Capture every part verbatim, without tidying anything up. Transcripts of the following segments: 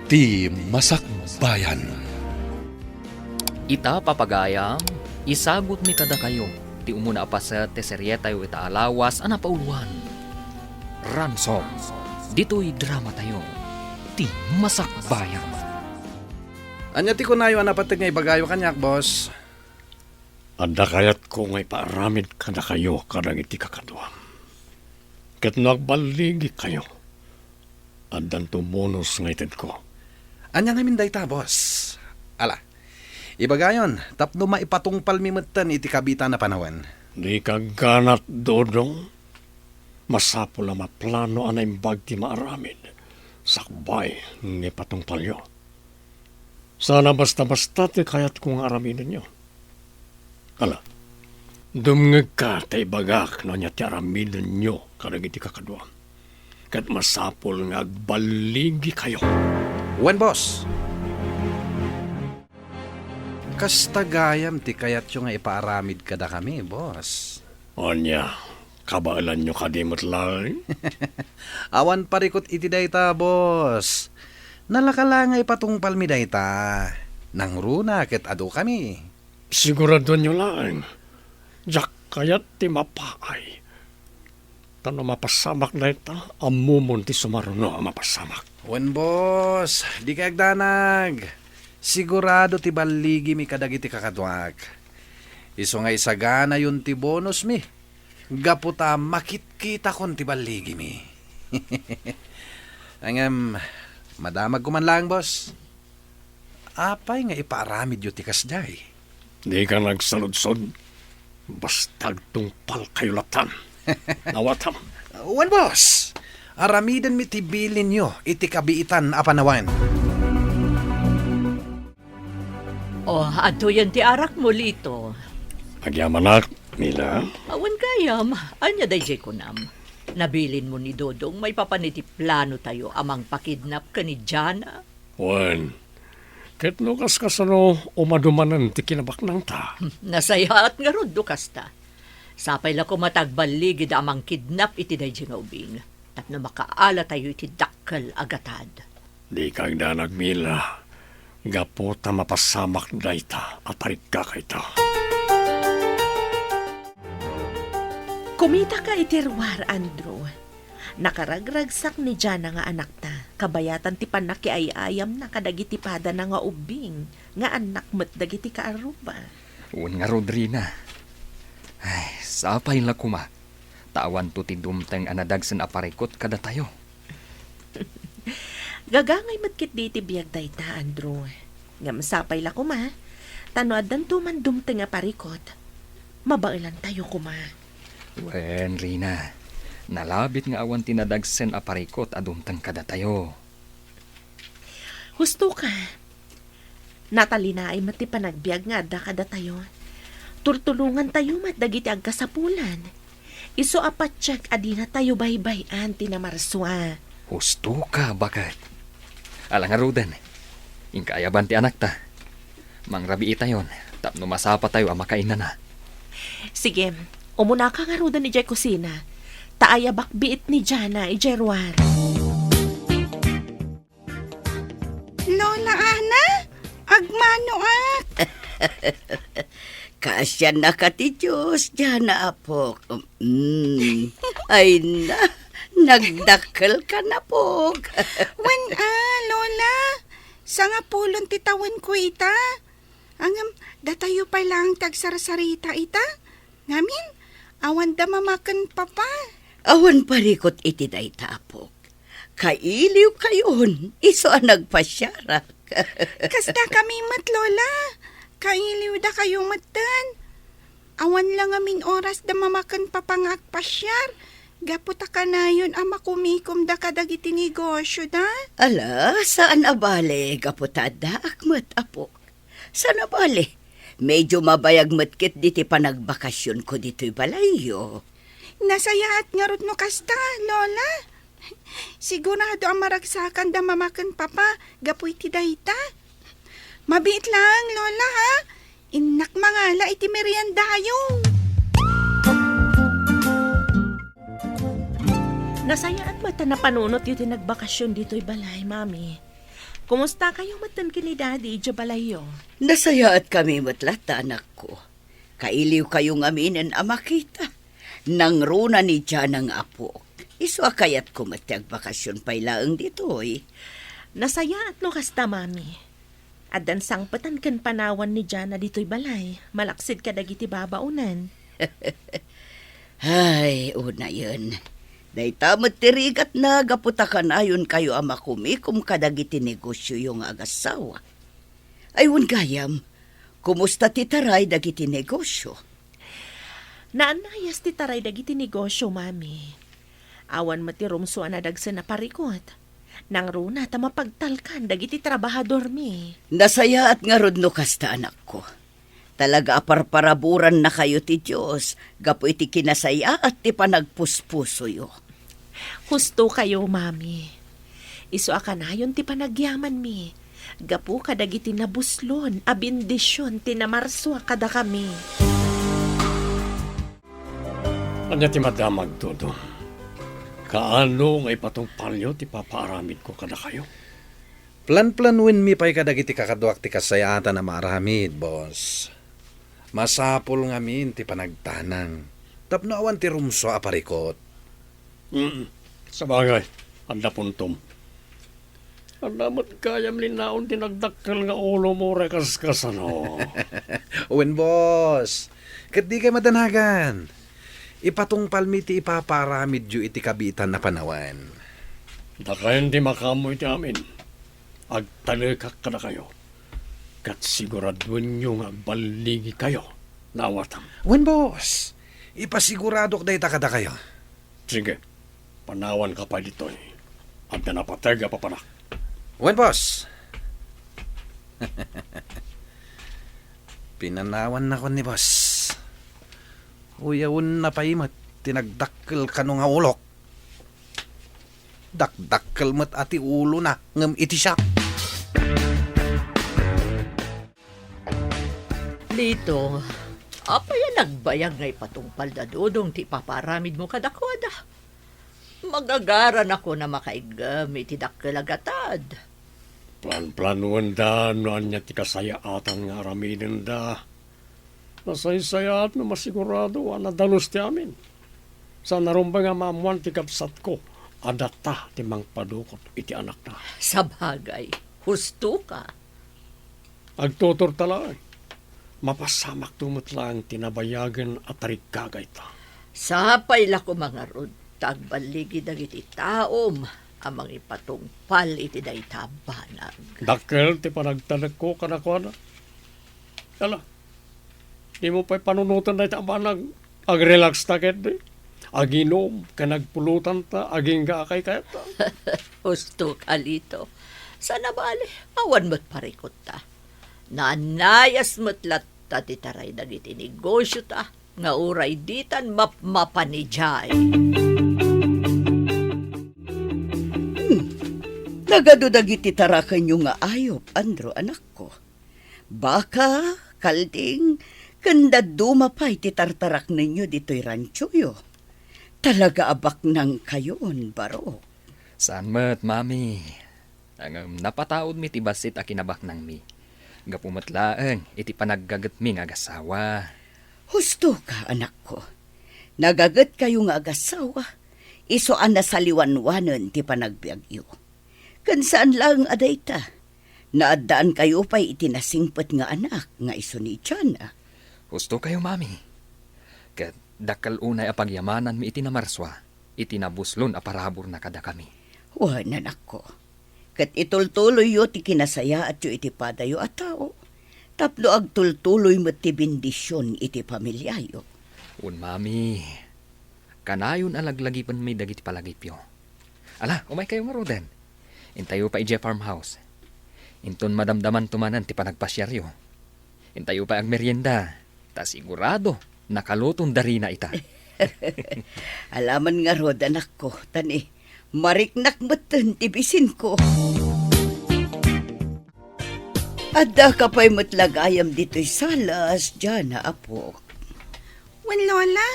Ti Masakbayan. Ita, papagayam, isagutmi kadakayo ti umuna a paset ti serietayo ita a lawas a napauloan, Ransom. Ditoy dramatayo, Ti Masakbayan. Ania ti kunayo a napateg nga ibagayo kaniak, boss? Adda kayatko nga ipaaramid kadakayo kadagiti kakaduam. Ket no agballigikayo, addanto bonus nga itedko. Ania ngamin dayta, boss? Ala, ibagayon tapno maipatungpalmi metten iti kabiitan a panawen. Dika agganat, Dodong. Masapul a maplano a naimbag ti maaramid sakbay nga ipatungpalyo. Saan a basta-basta ti kayatko nga aramidenyo. Ala, dumngegka ta ibagak no ania ti aramidenyo kadagiti kakaduam. Ket masapul nga agballigikayo. Wen, boss. Kasta gayam ti kayatyo nga ipaaramid kadakami, boss. Ania, kabaelanyo kadi met laeng? Awan parikut iti dayta, boss. Nalaka la nga ipatungpalmi dayta. Nangruna ket adukami. Siguradoanyo laeng, diak kayat ti mapaay. Ta no mapasamak dayta, ammomon ti sumaruno a mapasamak. Wen, boss, dika agdanag. Sigurado ti balligimi kadagiti kakaduak. Isu nga isaganayon ti bonusmi, gapu ta makitkitakon ti balligimi. Ngem, madamagko man laeng, boss. Apay nga ipaaramidyo ti kasdiay? Dika nagsaludsod. Basta agtungpalkayo latta. Awatam. Wen, boss. Aramidenmi ti bilinyo iti kabiitan a panawen. O, adtoyen ti arakmo, Lito. Agyamanak, Mila. Awan gayam, ania daydiay kunam? Nabilinmo ni Dodong maipapan iti planotayo a mangpakidnap ken ni Jana? Wen, ket no kaskasano, umadumanen ti kinabaknangta. Nasayaat ngarud no kasta. Sapay la koma ta agballigida a mangkidnap iti daydiay nga ubing, tapno makaalatayo iti dakkel a gatad. Dika agdanag, Mila, gapu ta mapasamak dayta a parikkakayta. Kumitaka iti ruar, Andrew. Nakaragragsak ni Jana nga anakta, kabayatan ti pannakiay-ayamna kadagiti padana nga ubbing nga annak met dagiti kaarruba. Wen ngarud, Rina. Ay, sapay la koma ta awanto ti dumteng a nadagsen a parikut kadatayo. Gagangay met ketdi iti biag dayta, Andrew. Ngem sapay la koma, ta no addanto man dumteng a parikut, mabaelantayo koma. Wen, Rina, nalabit nga awan ti nadagsen a parikut a dumteng kadatayo. Husto ka. Natalinaay met ti panagbiag nga adda kadatayo. Tultulongantayo met dagiti agkasapulan. Isu a patiek a dinatayo baybay-an ti namarsua. Husto ka, baket. Ala ngaruden, inka ayaban ti anakta. Mangrabiitayon tapno masapatayo a makainnana. Sige, umunaka ngaruden idiay kusina, ta ayabak biit ni Jana idiay ruar. Lola Ana, agmanoak. Kaasiannaka ti Dios, Jana, apok. Mm. Ay na, nagdakkelkan, apok. Wen a, Lola, sangapulon ti tawenko ita. Ngem, datayo pay laeng ti agsarsarita ita. Ngamin, awan da mama ken papa. Awan parikut iti dayta, apok. Kailiwkayon, isu a nagpasiarak. Kasdakami met, Lola. Kailiwdakayo metten. Awan la ngamin oras da mama ken papa nga agpasiar, gapu ta kanayon a makumikomda kadagiti negosioda. Ala, saan a bale, gapu ta addaak met, apok. Saan a bale, medio mabayag met ketdi ti panagbakasionko ditoy balayyo. Nasayaat ngarud no kasta, Lola. Sigurado a maragsakan da mama ken papa gapu iti dayta. Mabiit laeng, Lola, ha? Innak mangala iti meriendayo. Nasayaat met ta napanunotyo ti nagbakasion ditoy balay, Mami. Kumusta kayo metten ken ni Daddy idiay balayyo? Nasayaatkami met latta, anakko. Kailiwkayo ngaminen a makita. Nangruna ni Jana nga apok. Isu a kayatko met ti agbakasyon pay laeng ditoy. Nasayaat no kasta, Mami. Addan sangpetan ken panawan ni Jana ditoy balay, malaksid kadagiti babaonen. Ay, unayen. Dayta met ti rigatna gapu ta kanayonkayo a makumikom kadagiti negosioyo nga agassawa. Ay, wen gayam, kumusta ti taray dagiti negosio? Naannayas ti taray dagiti negosio, Mami. Awan met ti rumsua a nadagsen a parikut. Nangruna ta mapagtalkan dagiti trabahadormi. Nasayaat ngarud no kasta, anakko. Talaga a parparaburannakayo ti Dios gapu iti kinasayaat ti panagpuspusoyo. Husto kayo, Mami. Isu a kanayon ti panagyamanmi gapu kadagiti nabuslon a bendision ti namarsua kadakami. Ania ti madamag, Dodong? Kaano nga ipatungpalyo ti papaaramidko kadakayo? Planplanoenmi pay kadagiti kakaduak ti kasayaatan a maaramid, boss. Masapul ngamin ti panagtanang tapno awan ti rumsua a parikut. Mm, sabagay, adda puntom. Adda met gayam linnaon ti nagdakkel nga ulomo, uray kaskasano. Wen, boss. Ket dikay madanagan. Ipatungpalmi ti ipapaaramidyo iti kabiitan a panawen. Dakayon ti makaammo iti amin. Agtalekak kadakayo. Ket siguraduenyo nga agballigikayo. Naawatam. Wen, boss. Ipasiguradok dayta kadakayo. Sige, panawanka pay ditoy. Adda napateg a papanak. Wen, boss. Pinanawannakon ni boss. Uyawenna pay met ti nagdakkel kano nga ulok. Dakdakkel met a ti ulona ngem iti siak. Lito, apay a nagbayag nga ipatungpal da Dodong ti ipapaaramidmo kadakuada? Magagaranakon a makaiggem iti dakkel a gatad. Planplanoenda no ania ti kasayaatan nga aramidenda. Nasaysayaat no masigurado a nadalus ti amin. Saan a rumbeng a maammoan ti kabsatko a data ti mangpadukot iti anakna. Sabagay, husto ka. Agtuturta laeng. Mapasamakto met laeng ti nabayagen a tariggagayta. Sapay la koma ngarud ta agballigi dagiti taom a mangipatungpal iti dayta a banag. Dakkel ti panagtalekko kadakuada. Ala, dimo pay panunoten dayta a banag. Agrelax ta ketdi. Aginom ken agpulutan ta agingga a kaykayatta. Husto ka, Lito. Saan a bale, awan met parikutta. Naannayas met latta ti taray dagiti negosiota nga uray ditan mapmapan idiay. Hmm. Nagadu dagiti tarakenyo nga ayup, Andrew, anakko. Baka, kalding, ken dadduma pay ti tartaraknenyo ditoy ranchoyo. Talaga a baknangkayon, barok. Saan met, Mami. Ngem napataudmi ti bassit a kinabaknangmi. Gapu met laeng iti panaggagetmi nga agassawa. Husto ka, anakko. Nagagetkayo nga agassawa, isu a nasaliwanwanen ti panagbiagyo. Ken saan laeng a dayta, naaddaankayo pay iti nasingpet nga anak nga isu ni Jana. Husto kayo, Mami. Ket dakkel unay a pagyamananmi iti namarsua, iti nabuslon a paraburna kadakami. Wen, anakko. Ket itultuloyyo ti kinasayaatyo iti padayo a tao, tapno agtultuloy met ti bendision iti familiayo. Wen, Mami. Kanayon a laglagipenmi dagiti palagipyo. Ala, umaykayo ngaruden. Intayo pay idiay farmhouse. Inton madamdamanto manen ti panagpasiaryo. Intayo pay agmerienda, ta sigurado, nakaluton da rina ita. Alaman ngarud, anakko, ta ni, mariknak metten ti bisinko. Addaka pay met la gayam ditoy salas, Jana, apok. Wen, Lola,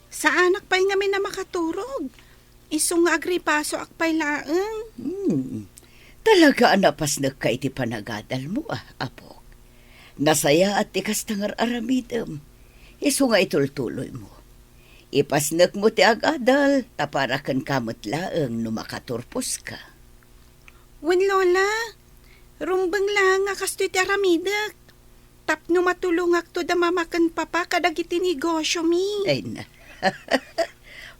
saanak pay ngamin a makaturog. Isu nga agripasoak pay laeng. Hmm. Talaga a napasnekka iti panagadalmo, a, apok. Nasayaat ti kasta nga ar-aramidem. Isu nga itultuloymo. Ipasnekmo ti agadal, ta para kenka met laeng no makaturposka. Wen, Lola, rumbeng laeng nga kastoy ti aramidek. Tapno matulongakto da mama ken papa kadagiti negosiomi. Ay na.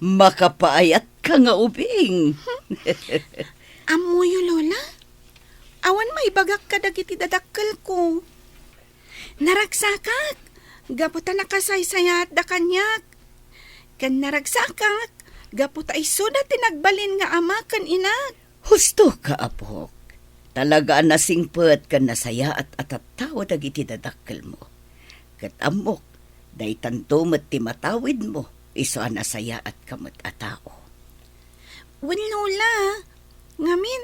Makapaayatka nga ubing. Ammoyo, Lola? Awan maibagak kadagiti dadakkelko. Naragsakak, gapu ta nakasaysayaatda kaniak. Ken naragsakak, gapu ta isuda ti nagbalin nga ama ken inak. Hustoka, apok. Talaga a nasingpet ken nasayaat a tattao dagiti dadakkelmo. Ket ammok, daytanto met ti matawidmo, isu a nasayaatka met a tao. Wen, Lola, ngamin,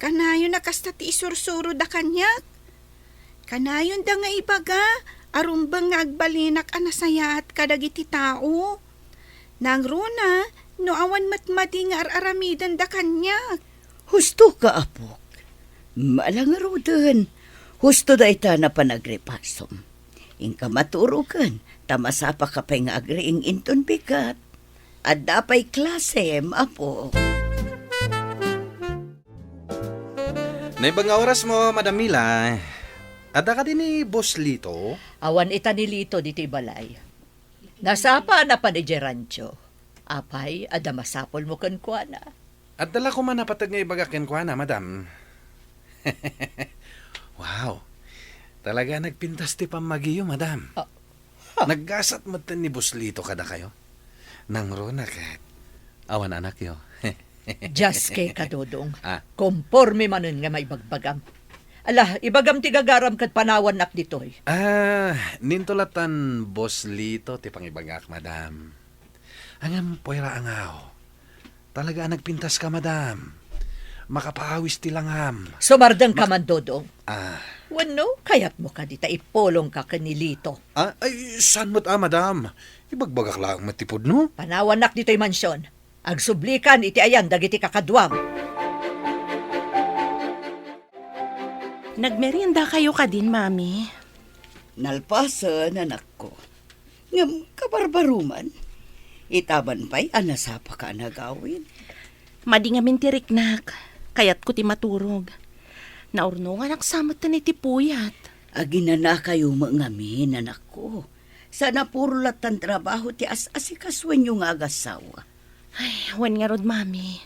kanayon a kasta ti isursuroda kaniak. Kanayonda nga ibaga a rumbeng nga agbalinak a nasayaat kadagiti tao. Nangruna, no awan met madi nga ar-aramidenda kaniak. Hustoka, apok. Ala ngaruden, husto dayta a panagripasom. Inka maturogen, ta masapaka pay nga agriing inton bigat. Adda pay klasem, apo. Naimbag nga orasmo, Madam Mila. Adda kadi ni Boss Lito? Awan ita ni Lito ditoy balay. Nasapa a napan idiay rancho. Apay, adda masapulmo kenkuana? Adda la koma napateg nga ibaga kenkuana, madam. Wow! Talaga a nagpintas ti pammagiyo, madam. Ah, ha? Naggasat metten ni Boss Lito kadakayo. Nangruna ket awan anakyo. Diaske ka, Dodong. Ah. Komporme manen nga maibagbagam. Ala, ibagam ti gagaram ket panawannak ditoy. Ah, ninto latan Boss Lito ti pangibagak, madam. Ngem pay ra angaw. Talaga a nagpintaska, madam. Makapaawis ti langam. Sumardengka man, Dodong. Ah. Wenno, kayatmo kadi ta ipulongka ken ni Lito? Ah, ay, saan met a, madam? Ibagbagak laeng met ti pudno. Panawannak ditoy mansion. Agsublikan iti ayan dagiti kakaduam. Nagmeriendakayo kadin, Mami? Nalpasen, anakko. Ngem kabarbaruman, itaman pay a nasapaka a nagawid. Madi ngamin ti riknak, kayatko ti maturog. Naurnonganak sa metten iti puyat. Aginanakayo met ngamin, anakko. Saan a puro lattan trabaho ti as-asikasuenyo nga agassawa. Ay, wen ngarud, Mami.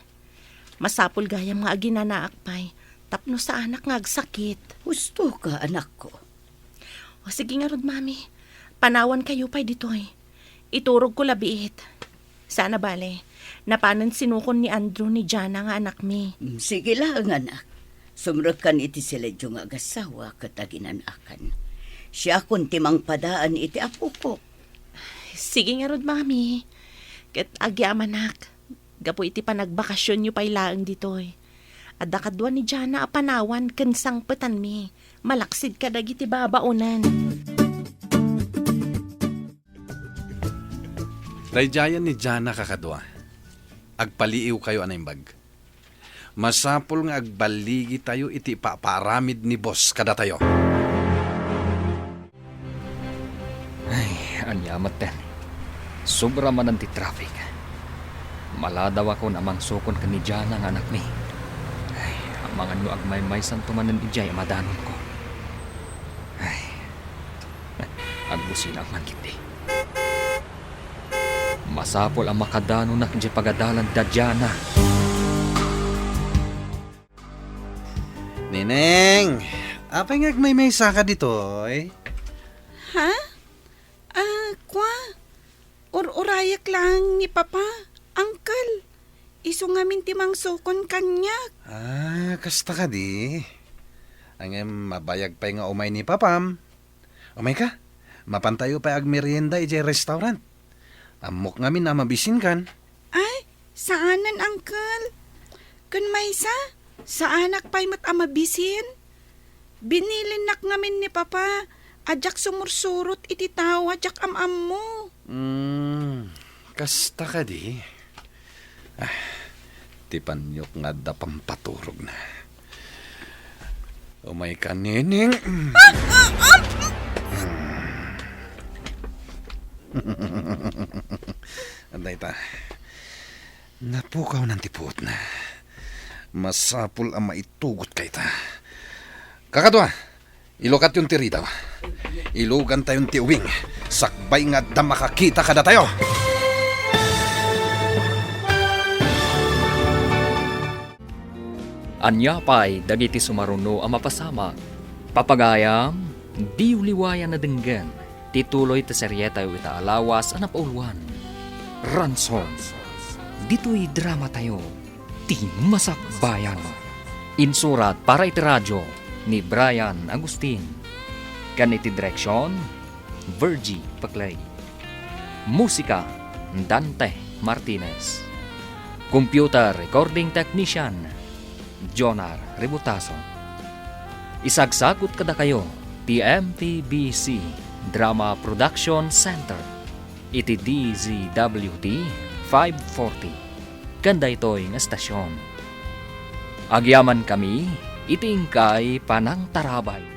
Masapul gayam nga aginanaak pay tapno saanak nga agsakit. Hustoka, anakko. O, sige ngarud, Mami. Panawankayo pay ditoy. Iturogko la biit. Saan a bale, napanen sinukon ni Andrew ni Jana nga anakmi. Mm, sige laeng, anak. Sumrekkan iti siledyo nga agassawa ket aginanakan. Siakon ti mangpadaan iti apokok. Sige ngarud, Mami. Ket agyamanak, gapu iti panagbakasionyo pay laeng ditoy. Adda kadua ni Jana a panawan ken sangpetanmi, malaksid kadagiti babaonen. Daydiayen ni Jana kakadua. Agpaliiwkayo a naimbag. Masapul nga agballigitayo iti ipapaaramid ni boss kadatayo. Ay, ania metten. Sobra manen ti traffic. Maladawakon a mangsukon ken ni Jana nga anakmi. Ay, amangan no agmaymaysanto manen idiay a madanonko. Ay, agbusinaak man ketdi. Masapul a makadanonak idiay pagadalan da Jana. Neneng, apay nga agmaymaysaka ditoy? Ha? Ah, kua, ur-urayek laeng ni Papa, Uncle. Isu ngamin ti mangsukon kaniak. Ah, kasta kadi. Ngem mabayag pay nga umay ni Papam. Umayka, mapantayo pay agmerienda idiay restaurant. Ammok ngamin a mabisinkan. Ay, saanen, Uncle. Ken maysa, saanak pay met a mabisin. Binilinnak ngamin ni Papa a diak sumursurot iti tao a diak am-ammo. Hmm, kasta kadi. Ah, ti paniok nga adda pampaturogna. Umayka, Neneng. Dayta. Napukawnan ti puotna. Masapul a maitugot kayta. Kakadua, ilukatyon ti ridaw. Ilugantayon ti uwing. Sakbay nga adda makakita kadatayo. Ania pay dagiti sumaruno a mapasamak? Papagayam, diyo liwayan a denggen ti tuloy ti serietayo ita a lawas a napauluan, Ransom. Ditoy dramatayo, ti Masakbayan. Insurat para iti radio ni Brian Agustin. Ken iti direksion, Virgie Paclay. Musika, Dante Martinez. Computer recording technician, Jonar Ributaso. Isagsagut kadakayo ti M P B C Drama Production Center iti D Z W T five forty ken daytoy nga estasion. Agyamankami iti inkay panangtarabay.